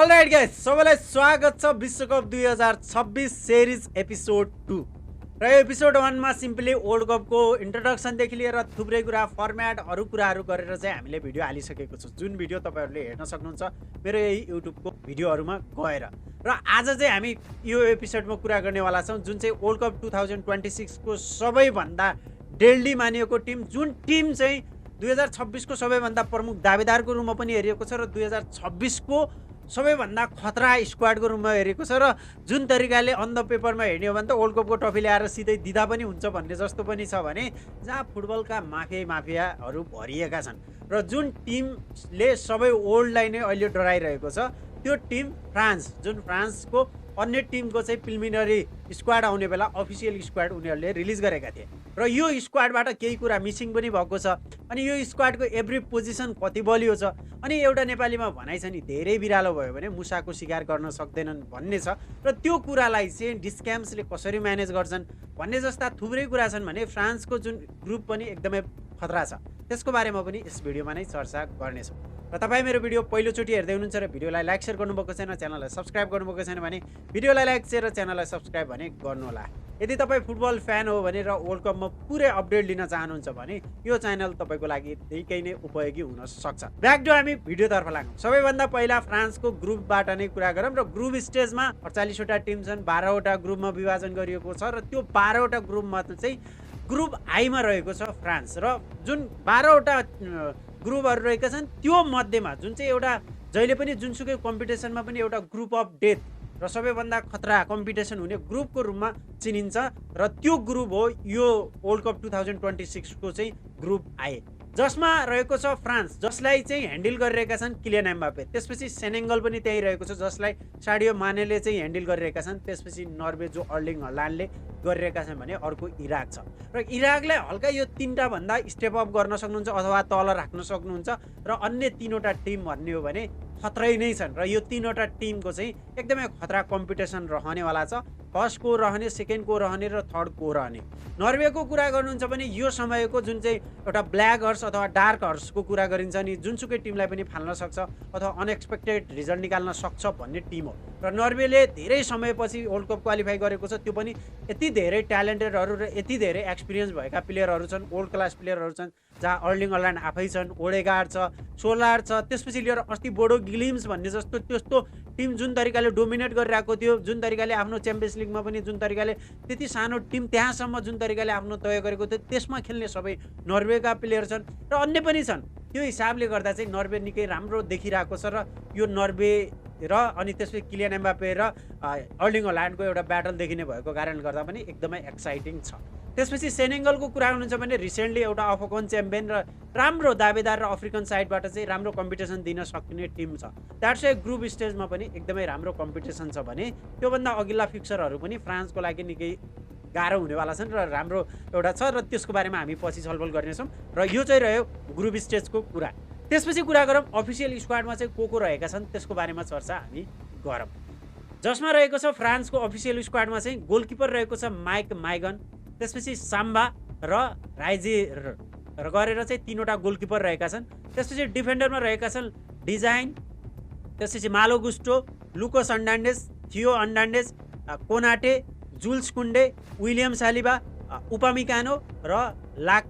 All right guys, सबैलाई स्वागत छ विश्वकप 2026 सिरिज एपिसोड 2 र यो एपिसोड 1 मा सिम्पली वर्ल्ड कपको इन्ट्रोडक्सनदेखि लिएर थुप्रै कुरा फर्म्याट अरू कुराहरू गरेर चाहिँ हामीले भिडियो हालिसकेको छु, जुन भिडियो तपाईहरुले हेर्न सक्नुहुन्छ मेरो यही युट्युबको भिडियोहरुमा गएर। र आज चाहिँ हामी यो एपिसोडमा कुरा गर्नेवाला छौं जुन चाहिँ वर्ल्ड कप 2026 को सबैभन्दा डेडली मानिएको टिम, जुन टिम चाहिँ 2026 को सबैभन्दा प्रमुख दावेदारको रूपमा पनि हेरिएको छ र 2026 को सबैभन्दा खतरा स्क्वाडको रूपमा हेरेको छ र जुन तरिकाले अन द पेपरमा हेर्ने हो भने त वर्ल्ड कपको ट्रफी ल्याएर सिधै दिदा पनि हुन्छ भन्ने जस्तो पनि छ भने जहाँ फुटबलका माफियाहरू भरिएका छन् र जुन टिमले सबै वर्ल्डलाई नै अहिले डराइरहेको छ त्यो टिम फ्रान्स, जुन फ्रान्सको अन्य टिमको चाहिँ प्रिलिमिनरी स्क्वाड आउने बेला अफिसियल स्क्वाड उनीहरूले रिलिज गरेका थिए र यो स्क्वाडबाट केही कुरा मिसिङ पनि भएको छ। अनि यो स्क्वाडको एभ्री पोजिसन कति बलियो छ, अनि एउटा नेपालीमा भनाइ छ नि धेरै बिरालो भयो भने मुसाको शिकार गर्न सक्दैनन् भन्ने छ र त्यो कुरालाई चाहिँ डिस्क्याम्सले कसरी म्यानेज गर्छन् भन्ने जस्ता थुप्रै कुरा छन् भने फ्रान्सको जुन ग्रुप पनि एकदमै खतरा छ, त्यसको बारेमा पनि यस भिडियोमा नै चर्चा गर्नेछौँ। र तपाईँ मेरो भिडियो पहिलोचोटि हेर्दै हुनुहुन्छ र भिडियोलाई लाइक सेयर गर्नुभएको छैन, च्यानललाई सब्सक्राइब गर्नुभएको छैन भने भिडियोलाई लाइक सेयर र च्यानललाई सब्सक्राइब भने गर्नुहोला। यदि तपाईँ फुटबल फ्यान हो भने र वर्ल्ड कपमा पुरै अपडेट लिन चाहनुहुन्छ भने यो च्यानल तपाईँको लागि निकै नै उपयोगी हुन सक्छ। ब्याक टु हामी भिडियोतर्फ लागौँ। सबैभन्दा पहिला फ्रान्सको ग्रुपबाट नै कुरा गरौँ र ग्रुप स्टेजमा 48 वटा टिम छन्, 12 वटा ग्रुपमा विभाजन गरिएको छ र त्यो 12 वटा ग्रुपमा चाहिँ ग्रुप आईमा रहेको छ फ्रान्स र जुन 12 वटा ग्रुपहरू रहेका छन् त्यो मध्येमा जुन चाहिँ एउटा जहिले पनि जुनसुकै कम्पिटिसनमा पनि एउटा ग्रुप अफ डेथ र सबैभन्दा खतरा कम्पिटिसन हुने ग्रुपको रूपमा चिनिन्छ र त्यो ग्रुप हो यो वर्ल्ड कप 2026 को चाहिँ ग्रुप आई, जसमा रहेको छ फ्रान्स, जसलाई चाहिँ ह्यान्डल गरिरहेका छन् किलियन एम्बापे। त्यसपछि सेनेगल पनि त्यही रहेको छ जसलाई साडियो मानेले चाहिँ ह्यान्डल गरिरहेका छन्। त्यसपछि नर्वे जो अर्लिङ हल्यान्डले गरिरहेका छन् भने अर्को इराक छ र इराकलाई हल्का यो तीनटा भन्दा स्टेप अप गर्न सक्नुहुन्छ अथवा तल राख्न सक्नुहुन्छ र अन्य तीनवटा टिम भन्ने हो भने खतरै नै छन् र यो तीनवटा टिमको चाहिँ एकदमै खतरा कम्पिटिसन रहनेवाला छ। फर्स्ट को रहने, सेकेन्ड को रहने र थर्ड को रहने। नर्वेको कुरा गर्नुहुन्छ भने यो समयको जुन चाहिँ एउटा ब्ल्याक हर्स अथवा डार्क हर्सको कुरा गरिन्छ नि, जुनसुकै टिमलाई पनि फाल्न सक्छ अथवा अनएक्सपेक्टेड रिजल्ट निकाल्न सक्छ भन्ने टिम हो र नर्वेले धेरै समयपछि वर्ल्ड कप क्वालिफाई गरेको छ। त्यो पनि यति धेरै ट्यालेन्टेडहरू र यति धेरै एक्सपिरियन्स भएका प्लेयरहरू छन्, वर्ल्ड क्लास प्लेयरहरू छन्, जहाँ अर्लिङ हल्यान्ड आफै छन्, ओडेगार्ड छ, सोलार छ, त्यसपछि लिएर अस्ति बोडो ग्लिम्स भन्ने जस्तो त्यस्तो टिम जुन तरिकाले डोमिनेट गरिरहेको थियो, जुन तरिकाले आफ्नो च्याम्पियन्स लिगमा पनि जुन तरिकाले त्यति सानो टिम त्यहाँसम्म जुन तरिकाले आफ्नो तय गरेको थियो त्यसमा खेल्ने सबै नर्वेका प्लेयर छन् र अन्य पनि छन्। त्यो हिसाबले गर्दा चाहिँ नर्वे निकै राम्रो देखिरहेको छ र यो नर्वे र अनि त्यसपछि किलियन एम्बापे र अर्लिङ हल्यान्डको एउटा ब्याटल देखिने भएको कारणले गर्दा पनि एकदमै एक्साइटिङ छ। त्यसपछि सेनेगलको कुरा गर्नुहुन्छ भने रिसेन्टली एउटा अफ्रिकन च्याम्पियन र राम्रो दावेदार र अफ्रिकन साइडबाट चाहिँ राम्रो कम्पिटिसन दिन सक्ने टिम छ। द्याट्स ए ग्रुप स्टेजमा पनि एकदमै राम्रो कम्पिटिसन छ भने त्योभन्दा अघिल्ला फिक्चरहरू पनि फ्रान्सको लागि निकै गाह्रो हुनेवाला छन् र राम्रो एउटा छ र त्यसको बारेमा हामी पछि छलफल गर्नेछौँ र यो चाहिँ रह्यो ग्रुप स्टेजको कुरा। त्यसपछि कुरा गरौँ अफिसियल स्क्वाडमा चाहिँ को रहेका छन् त्यसको बारेमा चर्चा हामी गरौँ, जसमा रहेको छ फ्रान्सको अफिसियल स्क्वाडमा चाहिँ गोलकिपर रहेको छ माइक माइगन, त्यसपछि साम्बा र राइजे गरेर चाहिँ तीनवटा गोलकिपर रहेका छन्। त्यसपछि डिफेन्डरमा रहेका छन् डिजाइन, त्यसपछि मालो गुस्टो, लुकोस अन्डान्डेस, थियो अन्डान्डेस, कोनाटे, जुल्स कुन्डे, विलियम सालिबा, उपामिकानो र लाक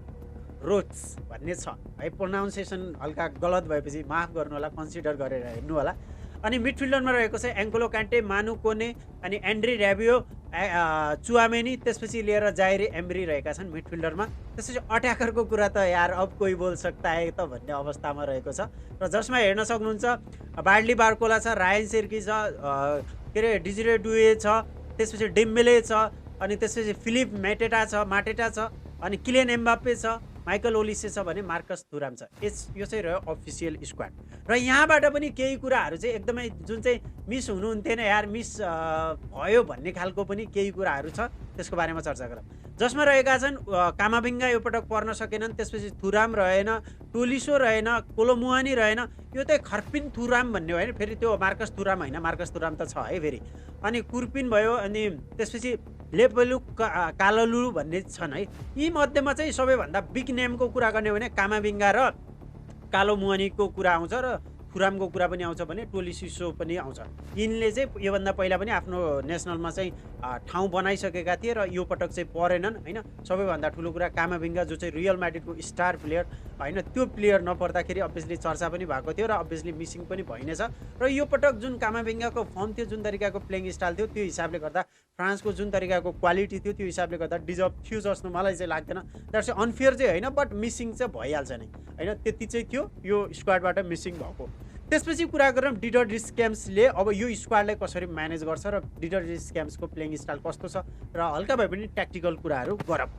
रोच भन्ने छ है। प्रोनाउन्सिएसन हल्का गलत भएपछि माफ गर्नु होला, कन्सिडर गरेर हेर्नु होला। अनि मिडफिल्डरमा रहेको छ एङ्कोलो कान्टे, मानु कोने, अनि एन्ड्री ऱ्याबियो, चुआमेनी, त्यसपछि लिएर जाइरे एम्ब्री रहेका छन् मिडफिल्डरमा। त्यसपछि अट्याकरको कुरा त यार अब कोही बोल सक्ता है त भन्ने अवस्थामा रहेको छ र जसमा हेर्न सक्नुहुन्छ बार्ली बार्कोला छ, रायन सेर्की छ, के अरे डिजिरे डुए छ, त्यसपछि डिम्बेले छ, अनि त्यसपछि फिलिप माटेटा छ, अनि किलियन एम्बापे छ, माइकल ओलिसे छ भने मार्कस थुराम छ। यो चाहिँ रह्यो अफिसियल स्क्वाड र यहाँबाट पनि केही कुराहरू चाहिँ एकदमै जुन चाहिँ मिस हुनुहुन्थेन यार, मिस भयो भन्ने खालको पनि केही कुराहरू छ, त्यसको बारेमा चर्चा गरौँ। जसमा रहेका छन् कामाभिङ्गा यो पटक पर्न सकेनन्, त्यसपछि थुराम रहेन, टोलिसो रहेन, कोलोमुहानी रहेन, यो चाहिँ खर्पिन थुराम भन्ने होइन, फेरि त्यो मार्कस थुराम होइन, मार्कस थुराम त छ है फेरि, अनि कुर्पिन भयो, अनि त्यसपछि लेपलु काललु भन्ने छन् है। यी मध्येमा चाहिँ सबैभन्दा बिग नेमको कुरा गर्ने हो भने कामाभिङ्गा र कालो मुहानीको कुरा आउँछ र थुरामको कुरा पनि आउँछ भने टोलिसिसो पनि आउँछ। यिनले चाहिँ योभन्दा पहिला पनि आफ्नो नेसनलमा चाहिँ ठाउँ बनाइसकेका थिए र यो पटक चाहिँ परेनन् होइन। सबैभन्दा ठुलो कुरा कामाभिङ्गा जो चाहिँ रियल म्याड्रिडको स्टार प्लेयर होइन, त्यो प्लेयर नपर्दाखेरि अभियसली चर्चा पनि भएको थियो र अभियसली मिसिङ पनि भइनेछ। र यो पटक जुन कामाभिङ्गाको फर्म थियो, जुन तरिकाको प्लेइङ स्टाइल थियो, त्यो हिसाबले गर्दा फ्रान्सको जुन तरिकाको क्वालिटी थियो त्यो हिसाबले गर्दा डिजर्भ थियो जस्तो मलाई चाहिँ लाग्दैन। द्याट्स अनफेयर चाहिँ होइन, बट मिसिङ चाहिँ भइहाल्छ नै होइन, त्यति चाहिँ थियो यो स्क्वाडबाट मिसिङ भएको। त्यसपछि कुरा गरौँ डिडर डिस्क्याम्सले अब यो स्क्वाडलाई कसरी म्यानेज गर्छ र डिडर डिस्क्याम्सको प्लेइङ स्टाइल कस्तो छ र हल्का भए पनि ट्याक्टिकल कुराहरू गरौँ।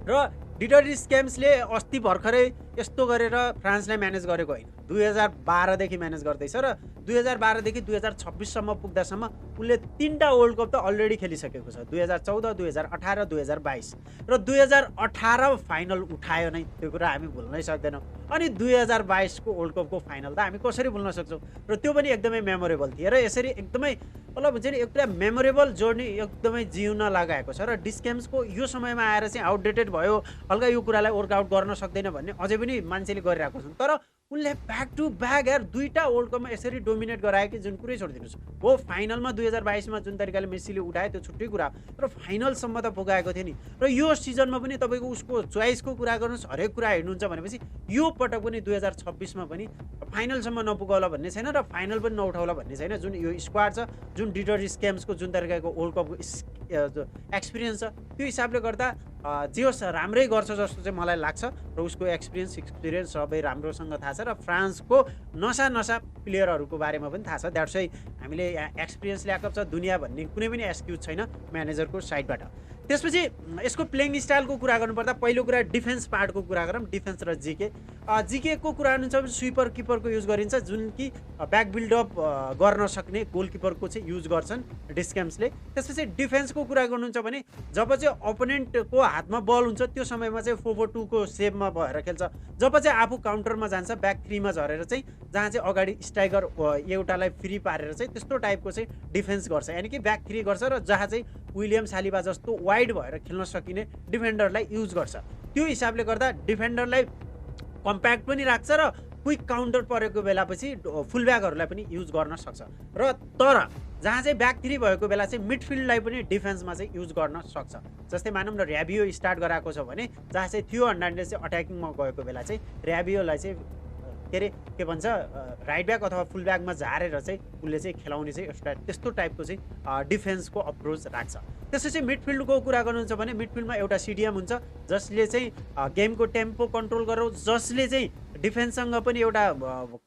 र डिडर डिस्क्याम्सले अस्ति भर्खरै यस्तो गरेर फ्रान्सलाई म्यानेज गरेको होइन, 2012देखि म्यानेज गर्दैछ र 2012देखि 2026सम्म पुग्दासम्म उसले 3टा वर्ल्ड कप त अलरेडी खेलिसकेको छ, 2014, 2018, 2022 र 2018 फाइनल उठायो नै, त्यो कुरा हामी भुल्नै सक्दैनौँ। अनि 2022को वर्ल्ड कपको फाइनल त हामी कसरी भुल्न सक्छौँ र त्यो पनि एकदमै मेमोरेबल थियो र यसरी एकदमै मतलब हुन्छ नि एउटा मेमोरेबल जर्नी एकदमै जिउन लगाएको छ। र डिस्क्याम्सको यो समयमा आएर चाहिँ आउटडेटेड भयो, हल्का यो कुरालाई वर्कआउट गर्न सक्दैन भन्ने अझै पनि मान्छेले गरिरहेको छन्, तर उनले ब्याक टु ब्याक यार 2टा वर्ल्ड कपमा यसरी डोमिनेट गरायो कि जुन कुरै छोडिदिनुहोस्। हो फाइनलमा 2022मा जुन तरिकाले मेस्सीले उठायो त्यो छुट्टै कुरा, तर फाइनलसम्म त पुगाएको थियो नि। र यो सिजनमा पनि तपाईँको उसको चोइसको कुरा गर्नुहोस्, हरेक कुरा हेर्नुहुन्छ भनेपछि यो पटक पनि 2026मा पनि फाइनलसम्म नपुगाउला भन्ने छैन र फाइनल पनि नउठाउला भन्ने छैन। जुन यो स्क्वाड छ, जुन डिडर डिस्क्याम्सको जुन तरिकाको वर्ल्ड कपको एक्सपिरियन्स छ, त्यो हिसाबले गर्दा जे होस् राम्रै गर्छ जस्तो चाहिँ मलाई लाग्छ र उसको एक्सपिरियन्स सबै राम्रोसँग थाहा छ र फ्रान्सको नसा प्लेयरहरूको बारेमा पनि थाहा छ। द्याट्स वाइ हामीले एक्सपिरियन्स ल्याएको छ दुनियाँ भन्ने कुनै पनि एक्सक्युज छैन म्यानेजरको साइडबाट। त्यसपछि यसको प्लेइङ स्टाइलको कुरा गर्नुपर्दा पहिलो कुरा डिफेन्स पार्टको कुरा गरौँ, डिफेन्स र जिकेको कुरा गर्नुहुन्छ भने स्विपर किपरको युज गरिन्छ, जुन कि ब्याक बिल्डअप गर्न सक्ने गोलकिपरको चाहिँ युज गर्छन् डिस्क्याम्सले। त्यसपछि डिफेन्सको कुरा गर्नुहुन्छ भने जब चाहिँ अपोनेन्टको हातमा बल हुन्छ त्यो समयमा चाहिँ 4-4-2 को सेपमा भएर खेल्छ, जब चाहिँ आफू काउन्टरमा जान्छ ब्याक 3मा झरेर चाहिँ जहाँ चाहिँ अगाडि स्ट्राइकर एउटालाई फ्री पारेर चाहिँ त्यस्तो टाइपको चाहिँ डिफेन्स गर्छ, यानि कि ब्याक 3 गर्छ र जहाँ चाहिँ विलियम सालिबा जस्तो वाइड भएर खेल्न सकिने डिफेन्डरलाई युज गर्छ। त्यो हिसाबले गर्दा डिफेन्डरलाई कम्प्याक्ट पनि राख्छ र क्विक काउन्टर परेको बेलापछि फुलब्याकहरूलाई पनि युज गर्न सक्छ। र तर जहाँ चाहिँ ब्याक 3 भएको बेला चाहिँ मिडफिल्डलाई पनि डिफेन्समा चाहिँ युज गर्न सक्छ। जस्तै मानौँ न र्याबियो स्टार्ट गराएको छ भने जहाँ चाहिँ थियो हर्नान्डेज चाहिँ अट्याकिङमा गएको बेला चाहिँ र्याबियोलाई चाहिँ के भन्छ राइट ब्याक अथवा फुल ब्याकमा झारेर चाहिँ उसले चाहिँ खेलाउने चाहिँ एउटा त्यस्तो टाइपको चाहिँ डिफेन्सको अप्रोच राख्छ। त्यसपछि मिडफिल्डको कुरा गर्नुहुन्छ भने मिडफिल्डमा एउटा सिडिएम हुन्छ जसले चाहिँ गेमको टेम्पो कन्ट्रोल गरोस्, जसले चाहिँ डिफेन्ससँग पनि एउटा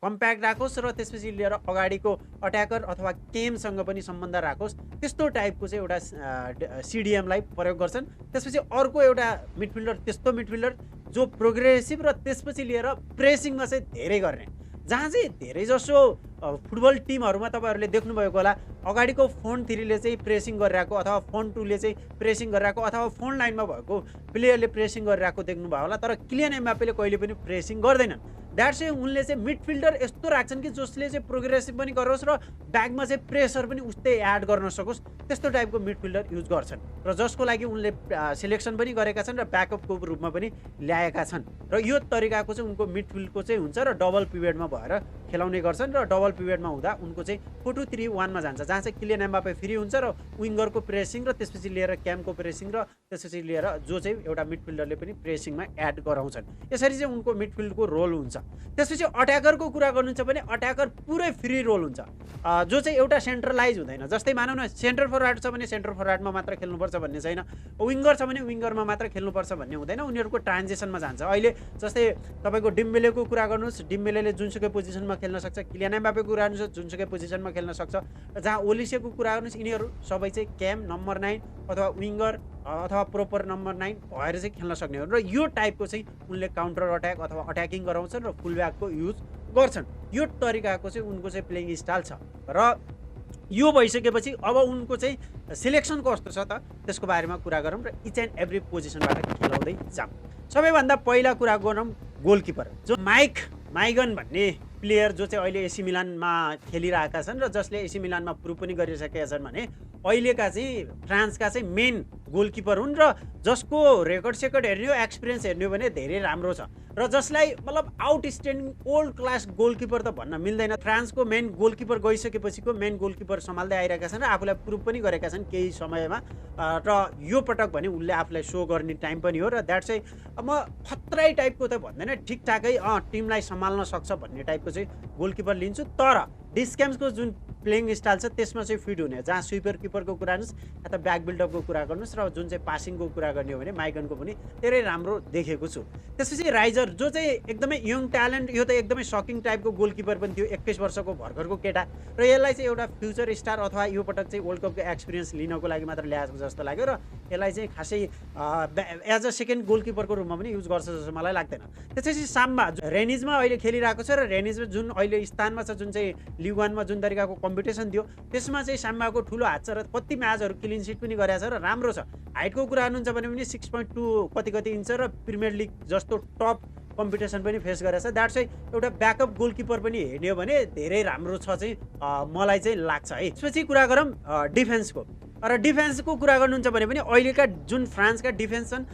कम्प्याक्ट राखोस् र त्यसपछि लिएर अगाडिको अट्याकर अथवा केमसँग पनि सम्बन्ध राखोस्, त्यस्तो टाइपको चाहिँ एउटा सिडिएमलाई प्रयोग गर्छन्। त्यसपछि अर्को एउटा मिडफिल्डर, त्यस्तो मिडफिल्डर जो प्रोग्रेसिभ र त्यसपछि लिएर प्रेसिङमा चाहिँ धेरै गर्ने, जहाँ चाहिँ धेरै जसो फुटबल टिमहरूमा तपाईँहरूले देख्नुभएको होला अगाडिको फ्रन्ट 3ले चाहिँ प्रेसिङ गरिरहेको अथवा फ्रन्ट 2ले चाहिँ प्रेसिङ गरिरहेको अथवा फ्रन्ट लाइनमा भएको प्लेयरले प्रेसिङ गरिरहेको देख्नुभयो होला, तर किलियन एम्बापेले कहिले पनि प्रेसिङ गर्दैनन्। द्याट्स वाइ उनले चाहिँ मिडफिल्डर यस्तो राख्छन् कि जसले चाहिँ प्रोग्रेसिभ पनि गरोस् र ब्याकमा चाहिँ प्रेसर पनि उस्तै एड गर्न सकोस्, त्यस्तो टाइपको मिडफिल्डर युज गर्छन् र जसको लागि उनले सिलेक्सन पनि गरेका छन् र ब्याकअपको रूपमा पनि ल्याएका छन्। र यो तरिकाको चाहिँ उनको मिडफिल्डको चाहिँ हुन्छ र डबल पिरियडमा भएर खेलाउने गर्छन् र डबल पिरियडमा हुँदा उनको चाहिँ 4-2-3-1मा जान्छ, जहाँ चाहिँ किलियन एम्बापे फ्री हुन्छ र विङ्गरको प्रेसिङ र त्यसपछि लिएर क्यामको प्रेसिङ र त्यसपछि लिएर जो चाहिँ एउटा मिडफिल्डरले पनि प्रेसिङमा एड गराउँछन्। यसरी चाहिँ उनको मिडफिल्डको रोल हुन्छ। त्यसपछि अट्याकरको कुरा गर्नुहुन्छ भने अट्याकर पुरै फ्री रोल हुन्छ, जो चाहिँ एउटा सेन्ट्रलाइज हुँदैन। जस्तै मानौँ न सेन्टर फरवार्ड छ भने सेन्टर फरवार्डमा मात्र खेल्नुपर्छ भन्ने छैन, विङ्गर छ भने विङ्गरमा मात्र खेल्नुपर्छ भन्ने हुँदैन, उनीहरूको ट्रान्जिसनमा जान्छ। अहिले जस्तै तपाईँको डिम्बेलेको कुरा गर्नुहोस्, डिम्बेलेले जुनसुकै पोजिसनमा खेल्न सक्छ, किलियन एम्बापेको कुरा गर्नुहोस् जुनसुकै पोजिसनमा खेल्न सक्छ, जहाँ ओलिसेको कुरा गर्नुहोस् यिनीहरू सबै चाहिँ क्याम नम्बर 9 अथवा विङ्गर अथवा प्रोपर नम्बर 9 भएर चाहिँ खेल्न सक्ने हो। र यो टाइपको चाहिँ उनले काउन्टर अट्याक अथवा अट्याकिङ गराउँछन् र फुलब्याकको युज गर्छन्। यो तरिकाको चाहिँ उनको चाहिँ प्लेइङ स्टाइल छ। र यो भइसकेपछि अब उनको चाहिँ सिलेक्सन कस्तो छ त त्यसको बारेमा कुरा गरौँ र इच एन्ड एभ्री पोजिसनबाट खेलाउँदै जाउँ। सबैभन्दा पहिला कुरा गरौँ गोलकिपर, जो माइगन भन्ने प्लेयर जो चाहिँ अहिले एसी मिलानमा खेलिरहेका छन् र जसले एसी मिलानमा प्रुभ पनि गरिसकेका छन् भने अहिलेका चाहिँ फ्रान्सका चाहिँ मेन गोलकिपर हुन् र जसको रेकर्ड सेकर्ड हेर्ने हो एक्सपिरियन्स हेर्ने हो भने धेरै राम्रो छ र जसलाई मतलब आउटस्ट्यान्डिङ ओल्ड क्लास गोलकिपर त भन्न मिल्दैन। फ्रान्सको मेन गोलकिपर गइसकेपछिको मेन गोलकिपर सम्हाल्दै आइरहेका छन् र आफूलाई प्रुभ पनि गरेका छन् केही समयमा र यो पटक भने उनले आफूलाई सो गर्ने टाइम पनि हो र द्याट चाहिँ म खत्रै टाइपको त भन्दैन, ठिकठाकै टिमलाई सम्हाल्न सक्छ भन्ने टाइपको चाहिँ गोलकिपर लिन्छु। तर डिस्क्याम्सको जुन प्लेइङ स्टाइल छ त्यसमा चाहिँ फिट हुने, जहाँ स्विपर किपरको कुरा गर्नुहोस् या त ब्याक बिल्डअपको कुरा गर्नुहोस् र जुन चाहिँ पासिङको कुरा गर्ने हो भने माइगनको पनि धेरै राम्रो देखेको छु। त्यसपछि राइजर जो चाहिँ एकदमै यङ ट्यालेन्ट, यो त एकदमै सकिङ टाइपको गोलकिपर पनि थियो, 21 वर्षको भर्खरको केटा र यसलाई चाहिँ एउटा फ्युचर स्टार अथवा यो पटक चाहिँ वर्ल्ड कपको एक्सपिरियन्स लिनको लागि मात्र ल्याएको जस्तो लाग्यो र यसलाई चाहिँ खासै एज अ सेकेन्ड गोलकिपरको रूपमा पनि युज गर्छ जस्तो मलाई लाग्दैन। त्यसपछि साम्बा रेनिजमा अहिले खेलिरहेको छ र रेनिजमा जुन अहिले स्थानमा छ, जुन चाहिँ लिग वानमा जुन तरिकाको कम्पिटिसन थियो त्यसमा चाहिँ साम्बाको ठुलो हात छ र कति म्याचहरू क्लिन सिट पनि गरेको छ र राम्रो छ। हाइटको कुरा गर्नुहुन्छ भने पनि 6.2 कति इन्च र प्रिमियर लिग जस्तो टप कम्पिटिसन पनि फेस गरेछ। द्याट चाहिँ एउटा ब्याकअप गोलकिपर पनि हेर्ने हो भने धेरै राम्रो छ चाहिँ मलाई चाहिँ लाग्छ है। त्यसपछि कुरा गरौँ डिफेन्सको, र डिफेन्सको कुरा गर्नुहुन्छ भने पनि अहिलेका जुन फ्रान्सका डिफेन्स छन्,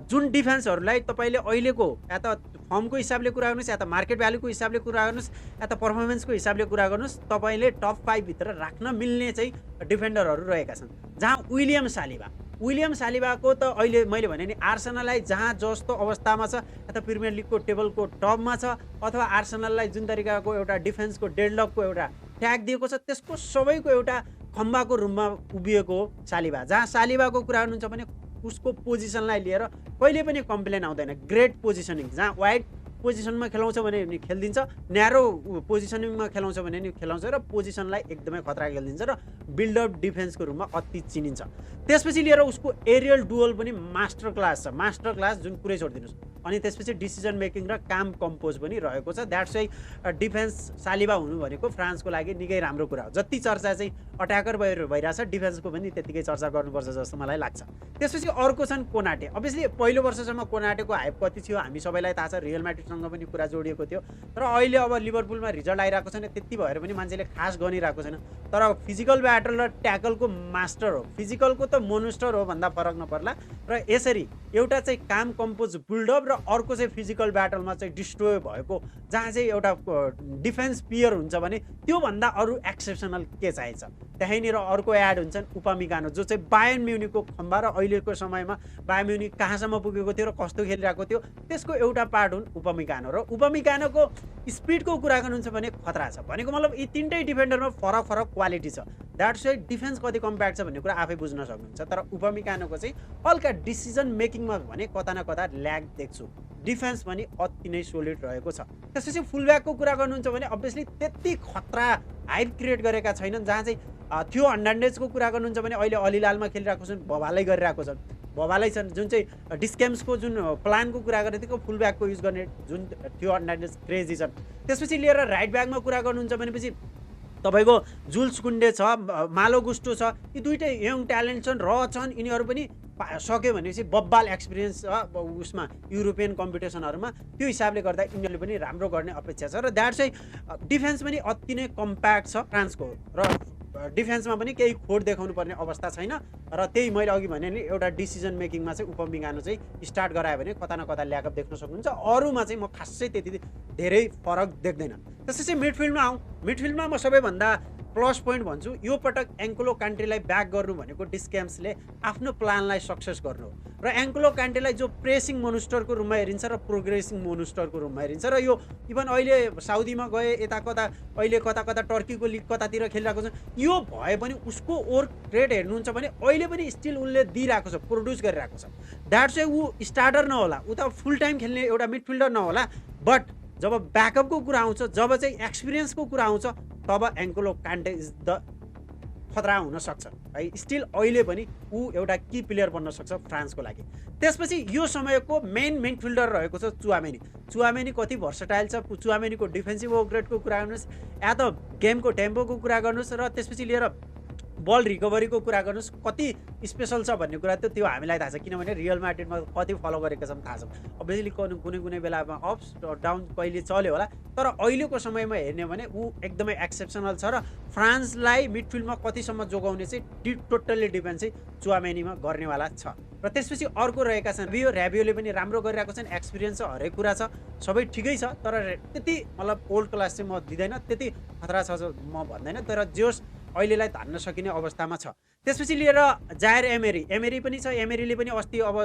जुन डिफेन्सहरूलाई तपाईँले अहिलेको या त फर्मको हिसाबले कुरा गर्नुहोस् या त मार्केट भ्यालुको हिसाबले कुरा गर्नुहोस् या त पर्फर्मेन्सको हिसाबले कुरा गर्नुहोस्, तपाईँले टप 5 भित्र राख्न मिल्ने चाहिँ डिफेन्डरहरू रहेका छन्। जहाँ विलियम सालिबाको त अहिले मैले भने नि आर्सेनललाई जहाँ जस्तो अवस्थामा छ या त प्रिमियर लिगको टेबलको टपमा छ अथवा आर्सेनललाई जुन तरिकाको एउटा डिफेन्सको डेडलकको एउटा ट्याग दिएको छ त्यसको सबैको एउटा खम्बाको रूपमा उभिएको हो सालिबा। जहाँ सालिबाको कुरा गर्नुहुन्छ भने उसको पोजिसनलाई लिएर कहिले पनि कम्प्लेन आउँदैन, ग्रेट पोजिसनिङ। जहाँ वाइड पोजिसनमा खेलाउँछ भने नि खेलिदिन्छ, न्यारो पोजिसनिङमा खेलाउँछ भने नि खेलाउँछ र पोजिसनलाई एकदमै खतरा खेलिदिन्छ र बिल्डअप डिफेन्सको रूपमा अति चिनिन्छ। त्यसपछि लिएर उसको एरियल डुअल पनि मास्टर क्लास छ, मास्टर क्लास जुन कुरै छोडिदिनुहोस्। अनि त्यसपछि डिसिजन मेकिङ र काम कम्पोज पनि रहेको छ। द्याट्स चाहिँ डिफेन्स सालिबा हुनु भनेको फ्रान्सको लागि निकै राम्रो कुरा हो। जति चर्चा चाहिँ अट्याकर भइरहेछ डिफेन्सको पनि त्यत्तिकै चर्चा गर्नुपर्छ जस्तो मलाई लाग्छ। त्यसपछि अर्को छन् कोनाटे। अभियसली पहिलो वर्षसम्म कोनाटेको हाइप कति थियो हामी सबैलाई थाहा छ, रियल म्याड्रिडसँग पनि कुरा जोडिएको थियो। तर अहिले अब लिभरपुलमा रिजल्ट आइरहेको छैन, त्यति भएर पनि मान्छेले खास गनिरहेको छैन। तर फिजिकल ब्याटल र ट्याकलको मास्टर हो, फिजिकलको त मोनस्टर हो भन्दा फरक नपर्ला। र यसरी एउटा चाहिँ काम कम्पोज बिल्डअप र अर्को चाहिँ फिजिकल ब्याटलमा चाहिँ डिस्ट्रोय भएको, जहाँ चाहिँ एउटा डिफेन्स पियर हुन्छ भने त्योभन्दा अरू एक्सेप्सनल के चाहिन्छ। त्यहीँनिर अर्को एड हुन्छन् उपामिकानो, जो चाहिँ बायर्न म्युनिकको खम्बा र अहिलेको समयमा बायर्न म्युनिक कहाँसम्म पुगेको थियो र कस्तो खेलिरहेको थियो त्यसको एउटा पार्ट हुन् उपामिकानो। र उपामिकानोको स्पिडको कुरा गर्नुहुन्छ भने खतरा छ, भनेको मतलब यी तिनटै डिफेन्डरमा फरक फरक क्वालिटी छ। द्याट्स चाहिँ डिफेन्स कति कम्प्याक्ट छ भन्ने कुरा आफै बुझ्न सक्नुहुन्छ। तर उपामिकानोको चाहिँ हल्का डिसिजन मेकिङमा भने कता न कता ल्याग देख्छु, डिफेन्स पनि अति नै सोलिड रहेको छ। त्यसपछि फुलब्याकको कुरा गर्नुहुन्छ भने अभियसली त्यति खतरा हाइप क्रिएट गरेका छैनन्। जहाँ चाहिँ थियो हर्नान्डेजको कुरा गर्नुहुन्छ भने अहिले अलिलालमा खेलिरहेको छन्, भवालै गरिरहेको छन्, भवालै छन्। जुन चाहिँ डिस्क्याम्सको जुन प्लानको कुरा गरेको थियो फुलब्याकको युज गर्ने जुन थियो हर्नान्डेज क्रेजी छन्। त्यसपछि लिएर राइट ब्याकमा कुरा गर्नुहुन्छ भनेपछि तपाईँको जुल्स कुन्डे छ, मालो गुस्टो छ, यी दुइटै यङ ट्यालेन्ट छन् र छन्। यिनीहरू पनि सक्यो भनेपछि बब्बाल एक्सपिरियन्स छ उसमा युरोपियन कम्पिटिसनहरूमा, त्यो हिसाबले गर्दा यिनीहरूले पनि राम्रो गर्ने अपेक्षा छ। र द्याट चाहिँ डिफेन्स पनि अति नै कम्प्याक्ट छ फ्रान्सको, र डिफेन्समा पनि केही खोट देखाउनु पर्ने अवस्था छैन। र त्यही मैले अघि भने नि एउटा डिसिजन मेकिङमा चाहिँ उपमिगानो चाहिँ स्टार्ट गरायो भने कता न कता ल्याकअप देख्न सक्नुहुन्छ। अरूमा चाहिँ म खासै त्यति धेरै फरक देख्दैन। त्यसपछि मिडफिल्डमा आउँ, मिडफिल्डमा म सबैभन्दा प्लस पोइन्ट भन्छु यो पटक एङ्कोलो कान्ट्रीलाई ब्याक गर्नु भनेको डिस्क्याम्सले आफ्नो प्लानलाई सक्सेस गर्नु हो। र एङ्कोलो कान्ट्रीलाई जो प्रेसिङ मोनुस्टरको रूपमा हेरिन्छ र प्रोग्रेसिङ मोनुस्टरको रूपमा हेरिन्छ। र यो इभन अहिले साउदीमा गए, यता कता अहिले कता कता टर्कीको लिग कतातिर खेलिरहेको छ, यो भए पनि उसको वर्क रेट हेर्नुहुन्छ भने अहिले पनि स्टिल उसले दिइरहेको छ, प्रोड्युस गरिरहेको छ। द्याट चाहिँ ऊ स्टार्टर नहोला, ऊ त फुल टाइम खेल्ने एउटा मिडफिल्डर नहोला, बट जब ब्याकअपको कुरा आउँछ, जब चाहिँ एक्सपिरियन्सको कुरा आउँछ, तब एङ्कोलो कान्टे इज द खतरा हुनसक्छ है। स्टिल अहिले पनि ऊ एउटा की प्लेयर बन्न सक्छ फ्रान्सको लागि। त्यसपछि यो समयको मेन मिडफिल्डर रहेको छ चुआमेनी। चुआमेनी कति भर्सटाइल छ, चुआमेनीको डिफेन्सिभ वर्क रेटको कुरा गर्नुहोस् या त गेमको टेम्पोको कुरा गर्नुहोस्, र त्यसपछि लिएर बल रिकभरीको कुरा गर्नुहोस् कति स्पेसल छ भन्ने कुरा त्यो हामीलाई थाहा छ, किनभने रियल म्याड्रिडमा कति फलो गरेका छन् थाहा छ। अभियसली कुनै बेलामा अप्स डाउन कहिले चल्यो होला, तर अहिलेको समयमा हेर्ने भने ऊ एकदमै एक्सेप्सनल छ र फ्रान्सलाई मिडफिल्डमा कतिसम्म जोगाउने चाहिँ टोटल्ली डिपेन्ड चाहिँ चुआमेनीमा गर्नेवाला छ। र त्यसपछि अर्को रहेका छन् ऱ्याबियोले पनि राम्रो गरिरहेको छन्, एक्सपिरियन्स छ, हरेक कुरा छ, सबै ठिकै छ, तर त्यति मतलब ओल्ड क्लास चाहिँ म दिँदैन, त्यति खतरा छ म भन्दैन, तर जोस् अहिलेलाई धान्न सकिने अवस्थामा छ। त्यसपछि लिएर जायर एमेरी पनि छ। एमेरीले पनि अस्ति अब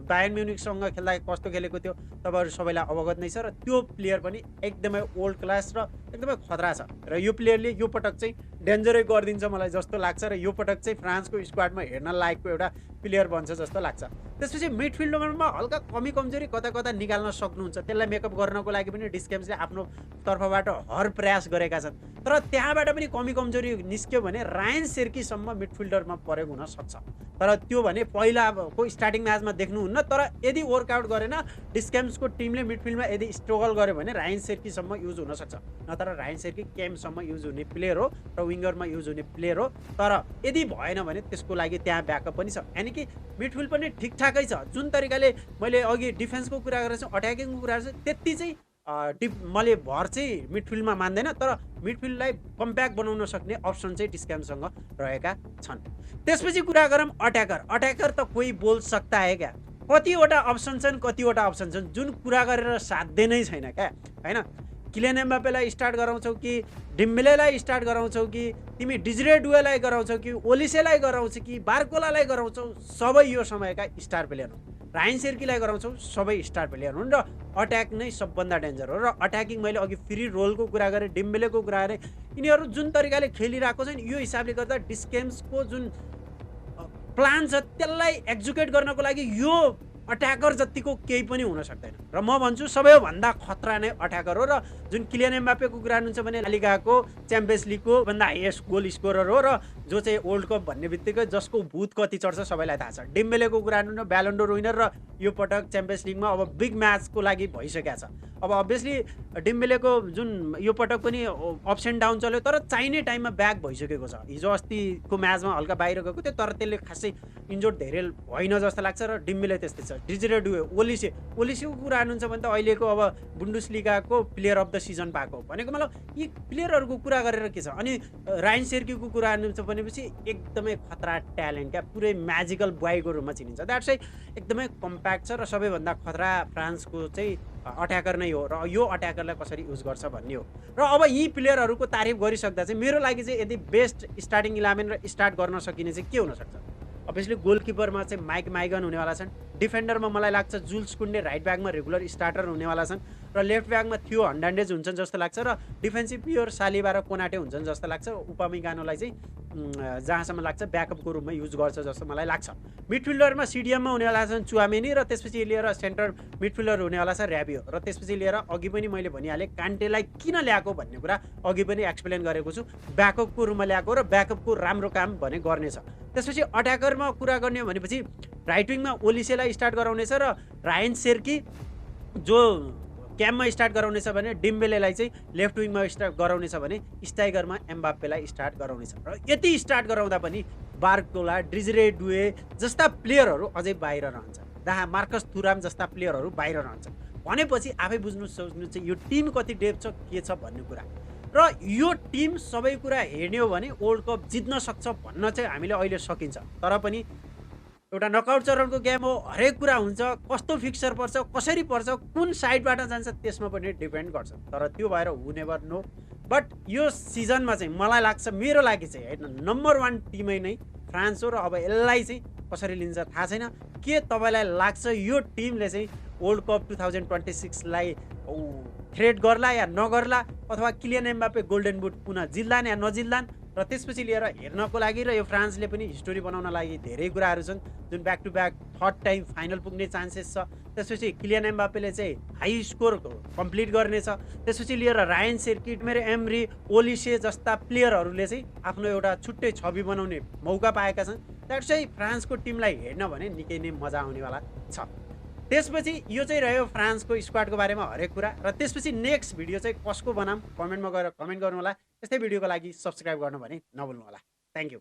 बायर्न म्युनिखसँग खेल्दा कस्तो खेलेको थियो तपाईँहरू सबैलाई अवगत नै छ, र त्यो प्लेयर पनि एकदमै ओल्ड क्लास र एकदमै खतरा छ, र यो प्लेयरले यो पटक चाहिँ डेन्जरै गरिदिन्छ मलाई जस्तो लाग्छ, र यो पटक चाहिँ फ्रान्सको स्क्वाडमा हेर्न लायकको एउटा प्लेयर बन्छ जस्तो लाग्छ। त्यसपछि मिडफिल्डमा हल्का कमी कमजोरी कता कता निकाल्न सक्नुहुन्छ, त्यसलाई मेकअप गर्नको लागि पनि डिस्केम्सले आफ्नो तर्फबाट हर प्रयास गरेका छन्, तर त्यहाँबाट पनि कमी कमजोरी निस्क्यो भने रायन सेर्कीसम्म मिडफिल्डरमा प्रयोग हुन सक्छ, तर त्यो भने पहिलाको स्टार्टिङ म्याचमा देख्नुहुन्न। तर यदि वर्कआउट गरेन डिस्केम्सको टिमले मिडफिल्डमा यदि स्ट्रगल गर्यो भने रायन सेर्कीसम्म युज हुन सक्छ, नत्र रायन सेर्की केमसम्म युज हुने प्लेयर हो र विङ्गरमा युज हुने प्लेयर हो, तर यदि भएन भने त्यसको लागि त्यहाँ ब्याकअप पनि छ। यानि कि मिडफिल्ड पनि ठिकठाकै छ। जुन तरिकाले मैले अघि डिफेन्सको कुरा गरेको छु, अट्याकिङको कुरा गरेको छु, त्यति चाहिँ मैले भर चाहिँ मिडफिल्डमा मान्दैन, तर मिडफिल्डलाई कम्प्याक्ट बनाउन सक्ने अप्सन चाहिँ डिस्क्यामसँग रहेका छन्। त्यसपछि कुरा गरौँ अट्याकर त कोही बोल सक्ता है क्या, कतिवटा अप्सन छन् जुन कुरा गरेर साध्य नै छैन क्या, होइन। किलियन एम्बापेलाई स्टार्ट गराउँछौ कि डिम्बेलेलाई स्टार्ट गराउँछौ कि तिमी डिजरे डुएलाई गराउँछौ कि ओलिसेलाई गराउँछौ कि बार्कोलालाई गराउँछौ, सबै यो समयका स्टार प्लेयर हुन्। रायन सेर्कीलाई गराउँछौ, सबै स्टार प्लेयर हुन्, र अट्याक नै सबभन्दा डेन्जर हो। र अट्याकिङ मैले अघि फ्री रोलको कुरा गरेँ, डिम्बेलेको कुरा गरेँ, यिनीहरू जुन तरिकाले खेलिरहेको छन् यो हिसाबले गर्दा डिस्केम्सको जुन प्लान छ त्यसलाई एक्जिक्युट गर्नको लागि यो अट्याकर जतिको केही पनि हुन सक्दैन, र म भन्छु सबैभन्दा खतरा नै अट्याकर हो। र जुन किलियन एम्बापेको कुरा गर्नुहुन्छ भने लालिगाको च्याम्पियन्स लिगको भन्दा हाइएस्ट गोल स्कोरर हो, र जो चाहिँ वर्ल्ड कप भन्ने बित्तिकै जसको भूत कति चढ्छ सबैलाई थाहा छ। डिम्बेलेको कुरा गर्नु ब्यालन डोर विनर, र यो पटक च्याम्पियन्स लिगमा अब बिग म्याचको लागि भइसकेको छ। अब अभियसली डिम्बेलेको जुन यो पटक पनि अप्स एन्ड डाउन चल्यो, तर चाहिने टाइममा ब्याक भइसकेको छ। हिजो अस्तिको म्याचमा हल्का बाहिर गएको थियो, तर त्यसले खासै इन्जोर्ड धेरै होइन जस्तो लाग्छ, र डिम्बेले त्यस्तै छ। डिजरे डुए ओलिसेको कुरा गर्नुहुन्छ भने त अहिलेको अब बुन्डेसलिगाको प्लेयर अफ द सिजन पाएको भनेको, मतलब यी प्लेयरहरूको कुरा गरेर के छ। अनि रायन सेर्कीको कुरा गर्नुहुन्छ भनेपछि एकदमै खतरा ट्यालेन्ट क्या, पुरै म्याजिकल बोयको रूपमा चिनिन्छ। द्याट्स चाहिँ एकदमै कम्प्याक्ट छ, र सबैभन्दा खतरा फ्रान्सको चाहिँ अट्याकर नै हो, र यो अट्याकरलाई कसरी युज गर्छ भन्ने हो। र अब यी प्लेयरहरूको तारिफ गरिसक्दा चाहिँ मेरो लागि चाहिँ यदि बेस्ट स्टार्टिङ 11 र स्टार्ट गर्न सकिने चाहिँ के हुनसक्छ। अभियसली गोलकिपरमा चाहिँ माइक माइगन हुनेवाला छन्, डिफेन्डरमा मलाई लाग्छ जुल्स कुन्डे राइट ब्याकमा रेगुलर स्टार्टर हुनेवाला छन्, र लेफ्ट ब्याकमा थियो हर्नान्डेज हुन्छन् जस्तो लाग्छ, र डिफेन्सिभ प्लेयर सालिबा र कोनाटे हुन्छन् जस्तो लाग्छ। उपामेकानोलाई चाहिँ जहाँसम्म लाग्छ ब्याकअपको रूपमा युज गर्छ जस्तो मलाई लाग्छ। मिडफिल्डरमा सिडिएममा हुनेवाला छन् चुआमेनी, र त्यसपछि लिएर सेन्टर मिडफिल्डर हुनेवाला छ ऱ्याबियो, र त्यसपछि लिएर अघि पनि मैले भनिहालेँ कान्टेलाई किन ल्याएको भन्ने कुरा अघि पनि एक्सप्लेन गरेको छु, ब्याकअपको रूपमा ल्याएको र ब्याकअपको राम्रो काम भने गर्नेछ। त्यसपछि अट्याकरमा कुरा गर्ने भनेपछि राइट विङमा ओलिसेलाई स्टार्ट गराउनेछ, र रायन सेर्की जो क्याम्पमा स्टार्ट गराउनेछ भने डिम्बेलेलाई चाहिँ लेफ्ट विङमा स्टार्ट गराउनेछ भने स्ट्राइकरमा एम्बाप्पेलाई स्टार्ट गराउनेछ। र यति स्टार्ट गराउँदा पनि बार्कोला डिजरे डुए जस्ता प्लेयरहरू अझै बाहिर रहन्छ, जहाँ मार्कस थुराम जस्ता प्लेयरहरू बाहिर रहन्छ भनेपछि आफै बुझ्नु सोच्नु चाहिँ यो टिम कति डेप्थ छ के छ भन्ने कुरा। र यो टिम सबै कुरा हेर्ने हो भने वर्ल्ड कप जित्न सक्छ भन्न चाहिँ हामीले अहिले सकिन्छ, तर पनि एउटा नकआउट चरणको गेम हो, हरेक कुरा हुन्छ, कस्तो फिक्सर पर्छ, कसरी पर्छ, कुन साइडबाट जान्छ त्यसमा पनि डिपेन्ड गर्छ, तर त्यो भएर हु नेभर नो। बट यो सिजनमा चाहिँ मलाई लाग्छ, मेरो लागि चाहिँ होइन, नम्बर 1 टिमै नै फ्रान्स हो, र अब यसलाई चाहिँ कसरी लिन्छ थाहा छैन। के तपाईँलाई लाग्छ यो टिमले चाहिँ वर्ल्ड कप 2026लाई थ्रेट गर्ला या नगर्ला, अथवा किलियन एम्बाप्पे गोल्डन बुट पुनः जित्लान् या नजित्लान्, र त्यसपछि लिएर हेर्नको लागि र यो फ्रान्सले पनि हिस्टोरी बनाउन लागि धेरै कुराहरू छन्, जुन back to back third time final पुग्ने चान्सेस छ। त्यसपछि किलियन एम्बाप्पेले चाहिँ हाई स्कोर कम्प्लिट गर्नेछ। त्यसपछि लिएर रायन सेर्की, मेरो एमरी, ओलिसे जस्ता प्लेयरहरूले चाहिँ आफ्नो एउटा छुट्टै छवि बनाउने मौका पाएका छन्। द्याट्स चाहिँ फ्रान्सको टिमलाई हेर्न भने निकै नै मजा आउनेवाला छ। त्यसपछि यो चाहिँ रह्यो फ्रान्सको स्क्वाडको बारेमा हरेक कुरा, र त्यसपछि नेक्स्ट भिडियो चाहिँ कसको बनाऊँ कमेन्टमा गएर कमेन्ट गर्नु होला। यस्तै भिडियोको लागि सब्सक्राइब गर्नु भने नभुल्नु होला। Thank you.